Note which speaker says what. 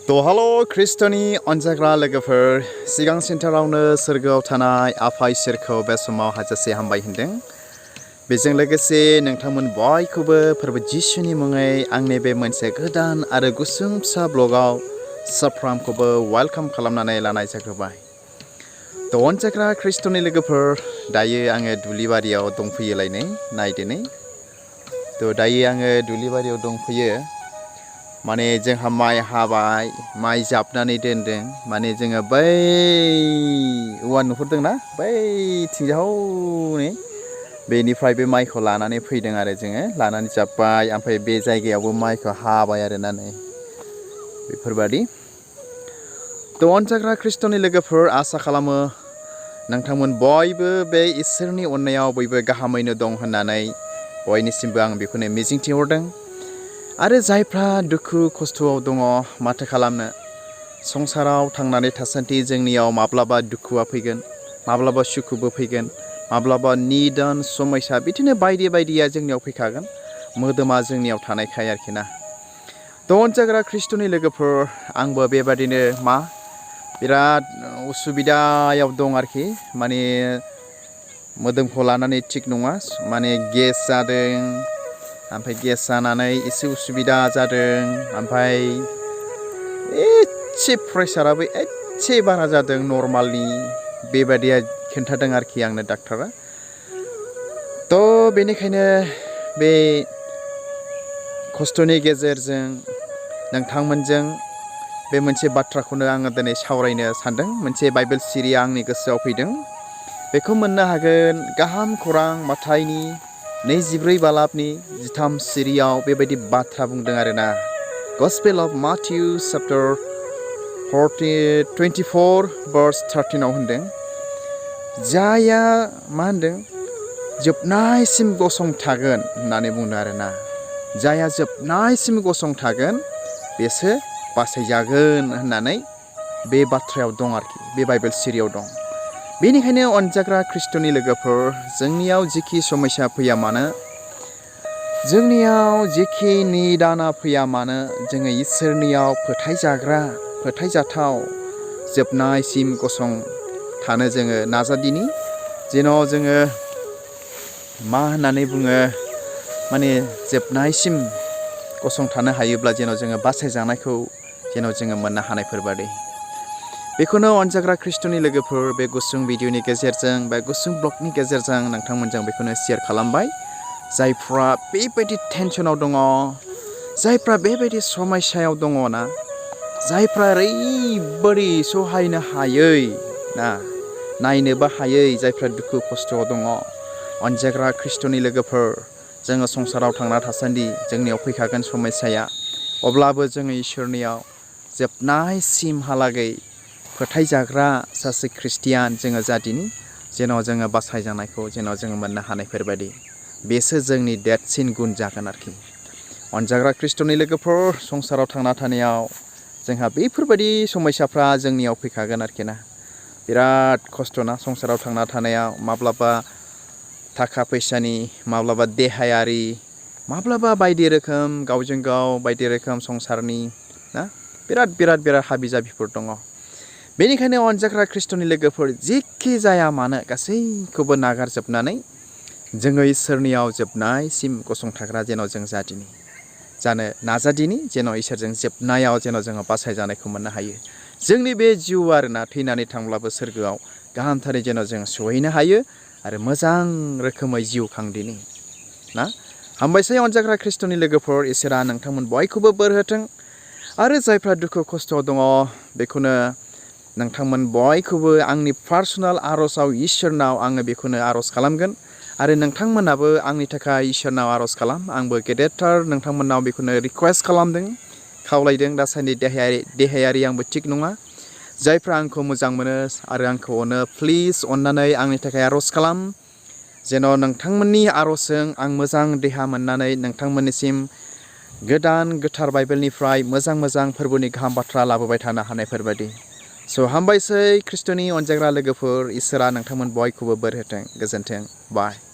Speaker 1: Hello Kristoni अनजाग्रा लोगोफोर सिगां सेन्टारावनो सोरगोआव थानाय आफा इसोरखौ बे समाव हाजासे हामबाय होनदों। बेजों लोगोसे नोंथांमोन बयखौबो फोरबो जिसुनि मुङै आंनि बे मोनसे गोदान आरो गुसुं फिसा ब्लगाव साफ्रोमखौबो वेलकाम खालामनानै लानाय जाग्रोबाय। अनजाग्रा ख्रिस्टनि लोगोफोर दायो आङो दुब्लिबारियाव दंफैयोलायनो नायदोनै। दायो आङो दुब्लिबारियाव दंफैयो। माने जोंहा माइ हाबाय माइ जाबनानै दोनदों। माने जोङो बै औवा नुहुरदोंना बै थिंजाहनै बेनिफ्राय बे माइखौ लानानै फैदों आरो जोङो लानानै जाबबाय। ओमफ्राय बे जायगायावबो माइखौ हाबाय आरोना नै बेफोरबादि। अनजाग्रा ख्रिस्टनि लोगोफोर आसा खालामो नोंथांमोन बयबो बे इसोरनि अननायाव बयबो गाहामैनो दं होननानै बयनिसिमबो आं बेखौनो मिजिंथिहरदों। आरो जायफ्रा दुखु खस्थ'आव दङ माथो खालामनो, संसाराव थांनानै थासान्दि जोंनियाव माब्लाबा दुखुआ फैगोन, माब्लाबा सुखुबो फैगोन, माब्लाबा निदान समयसा बिदिनो बायदि बायदिया जोंनियाव फैखागोन, मोदोमा जोंनियाव थानायखाय आरोखि ना। अनजाग्रा ख्रिस्टनि लोगोफोर आंबो बेबादिनो बिराद उसुबिदायाव दं आरोखि। माने मोदोमखौ लानानै थिग नङा, माने गेस जादों। ओमफ्राय गेस जानानै एसे उसुबिदा जादों। ओमफ्राय एसे प्रेसाराबो एसे बारा जादों नर्मालनि बेबादिया खिन्थादों आरोखि आंनो डाक्टारा। बेनिखायनो बे खस्थ'नि गेजेरजों नोंथांमोनजों बे मोनसे बाथ्राखौनो आङो दिनै सावरायनो सानदों। मोनसे बाइबेल सिरिया आंनि गोसोआव फैदों। बेखौ मोननो हागोन गाहाम खौरां माथाइनि 24 बालाबनि 13 सिरियाव बेबायदि बाथ्रा बुंदों आरोना। Gospel of Matthew chapter 24 verse 13 होनदों, जायहा होनदों जोबनायसिम गसंथागोन होननानै बुंदों आरोना। जायहा जोबनायसिम गसंथागोन बेसो बासायजागोन होननानै बे बाथ्रायाव दं आरोखि, बे बाइबेल सिरियाव दं। बेनिखायनो अनजाग्रा ख्रिस्टनि लोगोफोर जोंनियाव जिखि समस्या फैया मानो, जोंनियाव जिखि निदाना फैया मानो, जोङो इसोरनियाव फोथायजाथाव जोबनायसिम गसंथानो जोङो नाजादिनि। जेन' जोङो होननानै बुङो, माने जोबनायसिम गसंथानो हायोब्ला जेन' जोङो बासायजानायखौ जेन' जोङो मोननो हानायफोरबादि। बेखौनो अनजाग्रा ख्रिस्टनि लोगोफोर बे गुसुं भिडिअनि गेजेरजों बे गुसुं ब्लगनि गेजेरजों नोंथांमोनजों बेखौनो शेयार खालामबाय। जायफ्रा बेबायदि टेनसनाव दङ, जायफ्रा बेबायदि समस्यायाव दङ ना, जायफ्रा ओरैबादि सहायनो हायै ना, नायनोबो हायै, जायफ्रा दुखु खस्थ'आव दङ, अनजाग्रा ख्रिस्टनि लोगोफोर जोङो संसाराव थांना थासान्दि जोंनियाव फैखागोन समस्याया। अब्लाबो जोङो इसोरनियाव जोबनायसिमहालागै फोथायजाग्रा सासे ख्रिस्टियान जोङो जादिनि, जेन' जोङो बासायजानायखौ जेन' जोङो मोननो हानायफोरबायदि। बेसो जोंनि देरसिन गुन जागोन आरोखि। अनजाग्रा ख्रिस्टनि लोगोफोर संसाराव थांना थानायाव जोंहा बेफोरबायदि समस्याफ्रा जोंनियाव फैखागोन आरोखि ना। बिराद खस्थ'ना संसाराव थांना थानायाव, माब्लाबा थाखा फैसानि, माब्लाबा देहायारि, माब्लाबा बायदि रोखोम गावजों गाव बायदि रोखोम संसारनि ना बिराद हाबि जाबिफोर दङ। बेनिखायनो अनजाग्रा ख्रिस्टनि लोगोफोर जेखि जाया मानो गासैखौबो नागारजोबनानै जोङो इसोरनियाव जोबनायसिम गसंथाग्रा जेन' जों जानो नाजादिनि, जेन' इसोरजों जोबनायाव जेन' जोङो बासायजानायखौ मोननो हायो। जोंनि बे जिउ आरोना, थैनानै थांब्लाबो सोरगोआव गाहामथारै जेन' जों सहैनो हायो आरो मोजां रोखोमै जिउ खांदिनि ना। हामबायसै अनजाग्रा ख्रिस्टनि लोगोफोर, इसोरा नोंथांमोन बयखौबो बोर होथों। आरो जायफ्रा दुखु खस्थ' दङ, बेखौनो नोंथांमोन बयखौबो आंनि पार्सनेल आर'जाव इसोरनाव आङो बेखौनो आर'ज खालामगोन। आरो नोंथांमोनाबो आंनि थाखाय इसोरनाव आर'ज खालाम। आंबो गेदेरथार नोंथांमोननाव बेखौनो रिक्वेस्ट खालामदों, खावलायदों। दासान्दि देहायारि आंबो थिग नङा। जायफ्रा आंखौ मोजां मोनो आरो आंखौ अनो, प्लिज अननानै आंनि थाखाय आर'ज खालाम। जेन' नोंथांमोननि आर'जजों आं मोजां देहा मोननानै नोंथांमोननिसिम गोदान गोथार बाइबेलनिफ्राय मोजां फोरबोनि गाहाम बाथ्रा लाबोबाय थानो हानायफोरबायदि। हामबायसै ख्रिस्ट'नि अनजाग्रा लोगोफोर, इसोरा नोंथांमोन बयखौबो बोर होथों। गोजोन्थों। बाय।